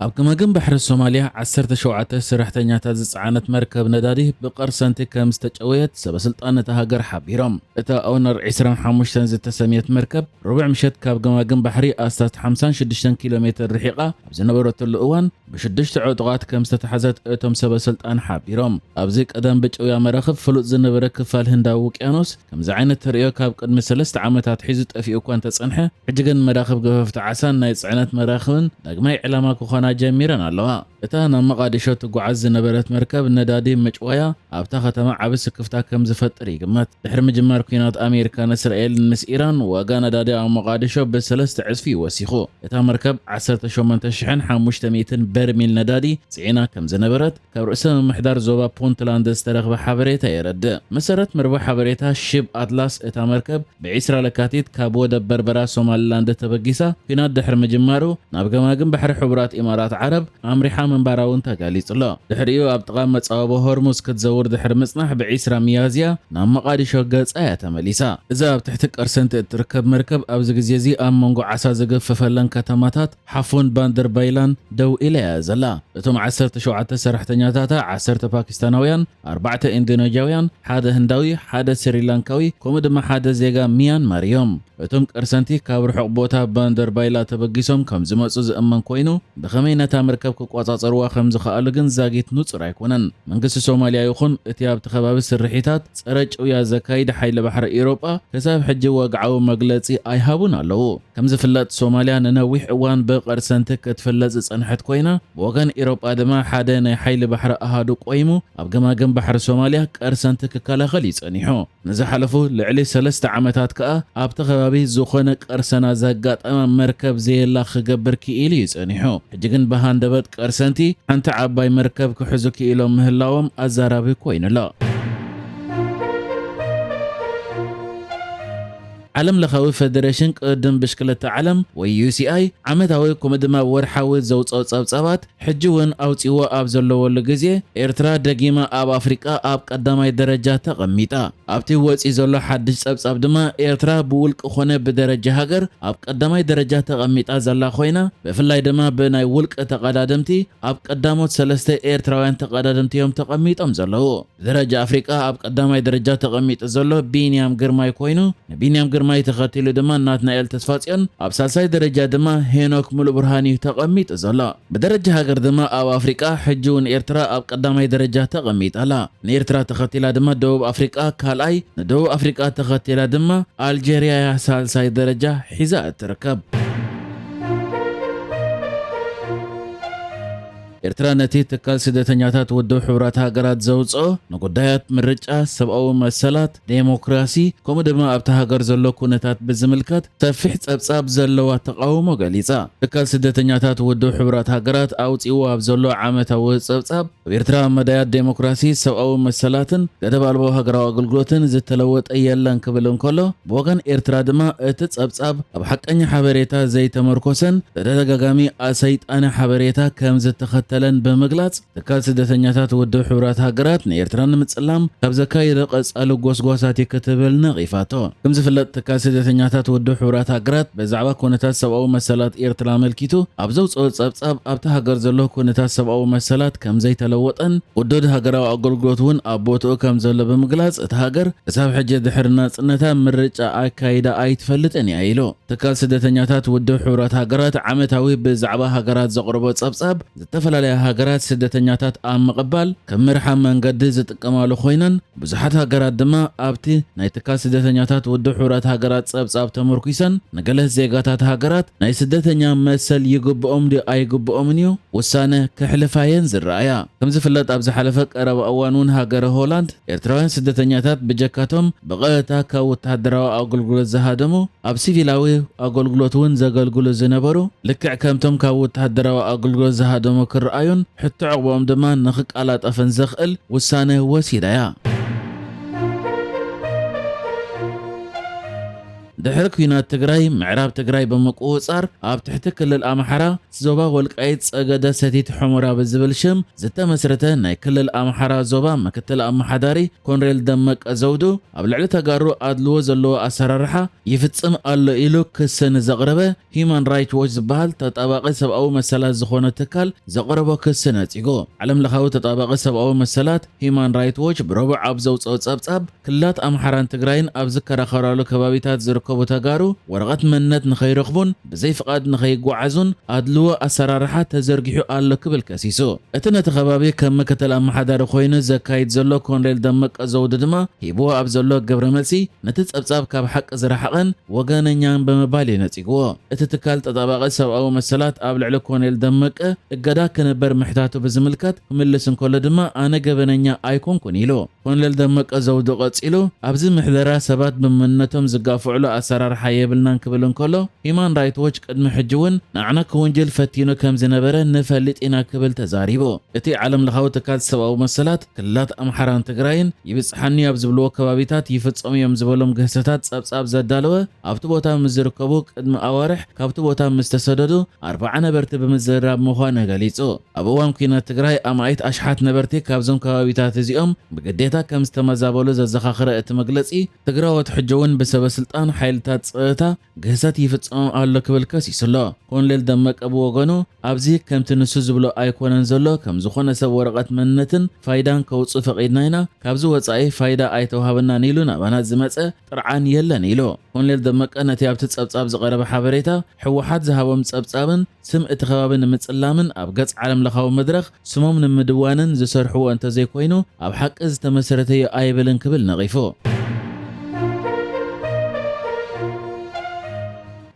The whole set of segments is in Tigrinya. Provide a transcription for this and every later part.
ኣብ ገማግም ባሕሪ ሶማልያ ዓሰርተ ሸውዓተ ሰራሕተኛታት ዝጸዓነት መርከብ ነዳዲ ብቐርሰንቲ ከም ዝተጨወየት ሰበስልጣን እታ ሃገር ሓቢሮም። እታ ኦነር ዒስራን ሓሙሽተን ዝተሰምየት መርከብ፣ ርቡዕ ምሸት ካብ ገማግም ባሕሪ ኣስታት ሓምሳን ሽዱሽተን ኪሎ ሜትር ርሒቓ ኣብ ዝነበረትሉ እዋን፣ ብሽዱሽተ ዕጡቓት ከም ዝተታሕዘት እቶም ሰበስልጣን ሓቢሮም። ኣብዚ ቀደም ብጭውያ መራኽብ ፍሉጥ ዝነበረ ክፋል ህንዳዊ ውቅያኖስ፣ ከምዚ ዓይነት ተርእዮ ካብ ቅድሚ ሰለስተ ዓመታት ሒዙ ጠፊኡ እኳ እንተጸንሐ፣ ሕጂ ግን መራኽብ ገፈፍቲ ዓሳን ናይ ጽዕነት መራኽብን ዳግማይ ዕላማ ክኾና ጀሚረን ኣለዋ። እታ ናብ መቓዲሾ ትጓዓዝ ዝነበረት መርከብ ነዳዲ ምጭዋያ ኣብታ ከተማ ዓቢ ስክፍታ ከም ዝፈጥር ይግመት። ድሕሪ ምጅማር ኲናት ኣሜሪካን እስራኤልን ምስ ኢራን፣ ዋጋ ነዳዲ ኣብ መቓዲሾ ብሰለስተ ዕጽፊ ወሲኹ። እታ መርከብ ዓሰርተ ሸሞንተ ሽሕን ሓሙሽተ ሚእትን በርሚል ነዳዲ ጽዒና ከም ዝነበረት ካብ ርእሰ ምምሕዳር ዞባ ፑንትላንድ ዝተረኽበ ሓበሬታ የረድእ። መሰረት መርበብ ሓበሬታ ሽብ ኣትላስ፣ እታ መርከብ ብዒስራ ለካቲት ካብ ወደብ በርበራ ሶማሊላንድ ተበጊሳ፣ ኲናት ድሕሪ ምጅማሩ ናብ ገማግም ባሕሪ ሕቡራት ኢማራት ዓረብ ኣምሪሓ ምንባራ እውን ተጋሊጹ ኣሎ። ድሕሪኡ ኣብ ጥቓ መጻወቦ ሆርሙዝ ክትዘውር ድሕሪ ምጽናሕ፣ ብዒስራ ሚያዝያ ናብ መቓዲሾ ገጻ እያ ተመሊሳ። እዛ ኣብ ትሕቲ ቀርሰንቲ እትርከብ መርከብ ኣብዚ ግዜ እዚ ኣብ መንጎ ዓሳ ዝገፈፈለን ከተማታት ሓፎን ባንደርባይላን ደው ኢላ እያ ዘላ። እቶም ዓሰርተ ሸውዓተ ሰራሕተኛታታ፣ ዓሰርተ ፓኪስታናውያን፣ ኣርባዕተ ኢንዶኔዥያውያን፣ ሓደ ህንዳዊ፣ ሓደ ስሪላንካዊ፣ ከምኡ ድማ ሓደ ዜጋ ሚያንማር እዮም። እቶም ቀርሰንቲ ካብ ርሑቕ ቦታ ባንደርባይላ ተበጊሶም ከም ዝመጹ ዝእመን ኮይኑ፣ ብኸመይ ነታ መርከብ ክቆጻጸርዋ ከም ዝኸኣሉ ግን ዛጊት ንጹር ኣይኮነን። መንግስቲ ሶማልያ ይኹን እቲ ኣብቲ ከባቢ ስርሒታት ጸረ ጭውያ ዘካይድ ሓይሊ ባሕሪ ኤውሮጳ ክሳብ ሕጂ ወግዓዊ መግለጺ ኣይሃቡን ኣለዉ። ከም ዝፍለጥ፣ ሶማልያ ንነዊሕ እዋን ብቐርሰንቲ ክትፍለጥ ዝጸንሐት ኮይና፣ ብወገን ኤውሮጳ ድማ ሓደ ናይ ሓይሊ ባሕሪ ኣሃዱ ቆይሙ ኣብ ገማግም ባሕሪ ሶማልያ ቀርሰንቲ ክከላኸል እዩ ጸኒሑ። ንዝሓለፉ ልዕሊ ሰለስተ ዓመታት ከኣ ኣብቲ ከባቢ ዝኾነ ቀርሰና ዘጋጠመ መርከብ ዘየላ ክገብር ክኢሉ እዩ ጸኒሑ። ሕጂ ግን ብሃንደበት ቀርሰንቲ ሓንቲ ዓባይ መርከብ ክሕዙ ክኢሎም ምህላዎም ኣዛራቢ ኮይኑ ኣሎ። ዓለም ለኻዊ ፈደሬሽን ቅድድም ብሽክለታ ዓለም ወይ ዩ ሲ ኣይ ዓመታዊ ከምኡ ድማ ወርሓዊ ዘውፅኦ ጸብጻባት ሕጂ እውን ኣውፂዎ ኣብ ዘለወሉ ግዜ፣ ኤርትራ ደጊማ ኣብ ኣፍሪቃ ኣብ ቀዳማይ ደረጃ ተቐሚጣ። ኣብቲ ወፂ ዘሎ ሓድሽ ጸብጻብ ድማ፣ ኤርትራ ብውልቂ ኾነ ብደረጃ ሃገር ኣብ ቀዳማይ ደረጃ ተቐሚጣ ዘላ ኮይና፣ ብፍላይ ድማ ብናይ ውልቂ ተቐዳደምቲ ኣብ ቀዳሞት ሰለስተ ኤርትራውያን ተቐዳደምቲ እዮም ተቐሚጦም ዘለዉ። ብደረጃ ኣፍሪቃ ኣብ ቀዳማይ ደረጃ ተቐሚጡ ዘሎ ቢንያም ግርማይ ኮይኑ፣ ንቢንያም ግርማይ ተኸቲሉ ድማ ናትናኤል ተስፋጽዮን፣ ኣብ ሳልሳይ ደረጃ ድማ ሄኖክ ሙሉብርሃን እዩ ተቐሚጡ ዘሎ። ብደረጃ ሃገር ድማ ኣብ ኣፍሪቃ ሕጂ እውን ኤርትራ ኣብ ቀዳማይ ደረጃ ተቐሚጣ ኣላ። ንኤርትራ ተኸቲላ ድማ ደቡብ ኣፍሪቃ ካልኣይ፣ ንደቡብ ኣፍሪቃ ተኸቲላ ድማ ኣልጀርያ እያ ሳልሳይ ደረጃ ሒዛ እትርከብ። ኤርትራ ነቲ ትካል ስደተኛታት ውድብ ሕቡራት ሃገራት ዘውጽኦ ንጉዳያት ምርጫ፣ ሰብኣዊ መሰላት፣ ዴሞክራሲ፣ ከምኡ ድማ ኣብታ ሃገር ዘሎ ኩነታት ብዝምልከት ሰፊሕ ጸብጻብ ዘለዋ ተቓውሞ ገሊጻ። ትካል ስደተኛታት ውድብ ሕቡራት ሃገራት ኣውጺእዎ ኣብ ዘሎ ዓመታዊ ጸብጻብ፣ ኣብ ኤርትራ መዳያት ዴሞክራሲ፣ ሰብኣዊ መሰላትን ገደብ ኣልቦ ሃገራዊ ኣገልግሎትን ዝተለወጠ የለን ክብል እንከሎ፣ ብወገን ኤርትራ ድማ እቲ ጸብጻብ ኣብ ሓቀኛ ሓበሬታ ዘይተመርኮሰን ብተደጋጋሚ ኣሰይጣኒ ሓበሬታ ከም ዝተኸተለን ብምግላጽ፣ ትካል ስደተኛታት ውድብ ሕቡራት ሃገራት ንኤርትራ ንምጽላም ካብ ዘካየዶ ቀጻሊ ጎስጓሳት እዩ ክትብል ነቒፋቶ። ከም ዝፍለጥ፣ ትካል ስደተኛታት ውድብ ሕቡራት ሃገራት ብዛዕባ ኩነታት ሰብኣዊ መሰላት ኤርትራ ኣመልኪቱ ኣብ ዘውጽኦ ጸብጻብ፣ ኣብቲ ሃገር ዘሎ ኩነታት ሰብኣዊ መሰላት ከም ዘይተለወጠን፣ ውዱድ ሃገራዊ ኣገልግሎት እውን ኣብ ቦትኡ ከም ዘሎ ብምግላጽ፣ እታ ሃገር ክሳብ ሕጂ ድሕሪ ናጽነታ ምርጫ ኣካይዳ ኣይትፈልጥን እያ ኢሉ። ትካል ስደተኛታት ውድብ ሕቡራት ሃገራት ዓመታዊ ብዛዕባ ሃገራት ዘቕርቦ ጸብጻብ፣ ዝተፈላለያ ሃገራት ስደተኛታት ኣብ ምቕባል ከም መርሓ መንገዲ ዝጥቀማሉ ኮይነን፣ ብዙሓት ሃገራት ድማ ኣብቲ ናይ ትካል ስደተኛታት ውድብ ሕቡራት ሃገራት ጸብጻብ ተመርኲሰን፣ ንገለ ዜጋታት ሃገራት ናይ ስደተኛ መሰል ይግብኦም ድዩ ኣይግብኦምን እዩ ውሳነ ከሕልፋ እየን ዝረኣያ። ከም ዝፍለጥ፣ ኣብ ዝሓለፈ ቀረባ እዋን እውን ሃገረ ሆላንድ፣ ኤርትራውያን ስደተኛታት ብጀካቶም ብቐጥታ ካብ ወተሃደራዊ ኣገልግሎት ዝሃደሙ፣ ኣብ ሲቪላዊ ኣገልግሎት እውን ዘገልግሉ ዝነበሩ፣ ልክዕ ከምቶም ካብ ወተሃደራዊ ኣገልግሎት ዝሃደሙ ክረኣዩን ሕቶ ዕቕቦኦም ድማ ንኽቀላጠፍን ዘኽእል ውሳነ ወሲዳ እያ። ድሕሪ ኲናት ትግራይ፣ ምዕራብ ትግራይ ብምቁፅፃር ኣብ ትሕቲ ክልል ኣምሓራ ዞባ ወልቃይት ጸገደ ሰቲት ሑመራ ብዝብል ሽም ዝተመስረተ ናይ ክልል ኣምሓራ ዞባ ምክትል ኣመሓዳሪ ኮንሬል ደመቀ ዘውዱ ኣብ ልዕሊ ተጋሩ ኣድልዎ ዘለዎ ኣሰራርሓ ይፍጽም ኣሎ ኢሉ ክሲ ንዘቕረበ ሂዩማን ራይት ዎች ዝበሃል ተጣባቒ ሰብኣዊ መሰላት ዝኾነ ትካል ዘቕረቦ ክሲ ነጺጉ። ዓለም ለኻዊ ተጣባቒ ሰብኣዊ መሰላት ሂዩማን ራይት ዎች ብረቡዕ ኣብ ዘውጽኦ ጸብጻብ ክልላት ኣምሓራን ትግራይን ኣብ ዝከራኸራሉ ከባቢታት ዝርከቡ ተጋሩ ወረቐት መንነት ንኸይረኽቡን ብዘይ ፍቓድ ንኸይጓዓዙን ኣድልዎ ኣሰራርሓ ተዘርጊሑ ኣሎ ክብል ከሲሱ። እቲ ነቲ ከባቢ ከም ምክትል ኣመሓዳሪ ኮይኑ ዘካይድ ዘሎ ኮንሬል ደመቀ ዘውዱ ድማ ሂብዎ ኣብ ዘሎ ግብረ መልሲ ነቲ ጸብጻብ ካብ ሓቂ ዝረሓቐን ወገነኛን ብምባል እዩ ነጺግዎ። እቲ ትካል ተጣባቒ ሰብኣዊ መሰላት ኣብ ልዕሊ ኮንሬል ደመቀ እገዳ ክነበር ምሕታቱ ብዝምልከት ክምልስ እንከሎ ድማ ኣነ ገበነኛ ኣይኮንኩን ኢሉ። ኮሎኔል ደመቀ ዘውዱ ቀጺሉ፣ ኣብዚ ምሕደራ ሰባት ብመንነቶም ዝጋፍዑሉ ኣሰራርሓ የብልናን ክብል እንከሎ፣ ሂዩማን ራይት ዎች ቅድሚ ሕጂ እውን ንዓና ክውንጅል ፈቲኑ ከም ዝነበረ ንፈልጥ ኢና ክብል ተዛሪቡ። እቲ ዓለም ለኻዊ ትካል ሰብኣዊ መሰላት ክልላት ኣምሓራን ትግራይን ይብጽሓኒ ኣብ ዝብልዎ ከባቢታት ይፍጸሙ እዮም ዝበሎም ግህሰታት ጸብጻብ ዘዳለወ ኣብቲ ቦታ ምስ ዝርከቡ ቅድሚ ኣዋርሕ ካብቲ ቦታ ምስ ተሰደዱ ኣርባዓ ነበርቲ ብምዝርራብ ምዃኑ ገሊጹ። ኣብ እዋን ኲናት ትግራይ ኣማኢት ኣሽሓት ነበርቲ ካብዞም ከባቢታት እዚኦም ብግዴታ ከም ዝተመዛበሉ ዘዘኻኽረ እቲ መግለጺ፣ ትግራዎት ሕጂ እውን ብሰበ ስልጣን ሓይልታት ጸጥታ ግህሰት ይፍጸሞም ኣሎ ክብል ከሲሱ ኣሎ። ኮሎኔል ደመቀ ብወገኑ፣ ኣብዚ ከምቲ ንሱ ዝብሎ ኣይኮነን ዘሎ፣ ከም ዝኾነ ሰብ ወረቐት መንነትን ፋይዳን ከውጽእ ፈቒድና ኢና፣ ካብዚ ወጻኢ ፋይዳ ኣይተዋሃበናን ኢሉ ናባና ዝመጸ ጥርዓን የለን ኢሉ። ኮሎኔል ደመቀ ነቲ ኣብቲ ጸብጻብ ዝቐረበ ሓበሬታ፣ ህወሓት ዝሃቦም ጸብጻብን ስም እቲ ከባቢ ንምጽላምን ኣብ ገጽ ዓለም ለኻዊ መድረኽ ስሞም ንምድዋንን ዝሰርሕዎ እንተዘይኮይኑ ኣብ ሓቂ ዝተመሰረተዮ ኣይብልን ክብል ነቒፉ።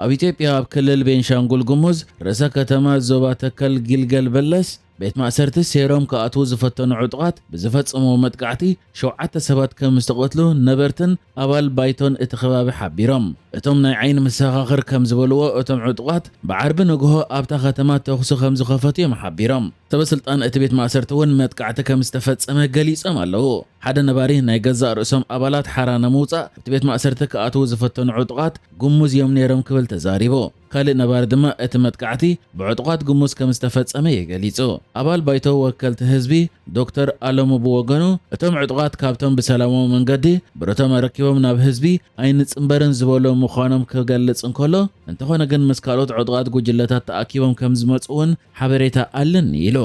ኣብ ኢትዮጵያ ኣብ ክልል ቤንሻንጉል ጉሙዝ ርእሰ ከተማ ዞባ ተከል ጊልገል በለስ ቤት ማእሰርቲ ሴሮም ክኣትዉ ዝፈተኑ ዕጡቓት ብዝፈጸምዎ መጥቃዕቲ ሸውዓተ ሰባት ከም ዝተቐትሉ ነበርትን ኣባል ባይቶን እቲ ከባቢ ሓቢሮም። እቶም ናይ ዓይኒ መሰኻኽር ከም ዝበልዎ እቶም ዕጡቓት ብዓርቢ ንግሆ ኣብታ ከተማ ተኹሲ ከም ዝኸፈቱ እዮም ሓቢሮም። ሰበ ስልጣን እቲ ቤት ማእሰርቲ እውን መጥቃዕቲ ከም ዝተፈጸመ ገሊጾም ኣለዉ። ሓደ ነባሪ ናይ ገዛእ ርእሶም ኣባላት ሓራ ንምውጻእ ኣብቲ ቤት ማእሰርቲ ክኣትዉ ዝፈተኑ ዕጡቓት ጉሙዝ እዮም ነይሮም ክብል ተዛሪቡ። ካልእ ነባሪ ድማ እቲ መጥቃዕቲ ብዕጡቓት ጉሙዝ ከም ዝተፈጸመ እዩ ገሊጹ። ኣባል ባይቶ ወከልቲ ህዝቢ ዶክተር ኣለሙ ብወገኑ፣ እቶም ዕጡቓት ካብቶም ብሰላማዊ መንገዲ ብረቶም ኣረኪቦም ናብ ህዝቢ ኣይንጽንበርን ዝበሉ ምዃኖም ክገልጽ እንከሎ፣ እንተኾነ ግን ምስ ካልኦት ዕጡቓት ጉጅለታት ተኣኪቦም ከም ዝመጹ እውን ሓበሬታ ኣለኒ ኢሉ።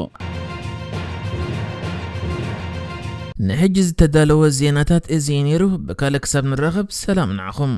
ንሕጂ ዝተዳለወ ዜናታት እዚ እዩ ነይሩ። ብካልእ ክሳብ ንራኸብ ሰላም ንዓኹም።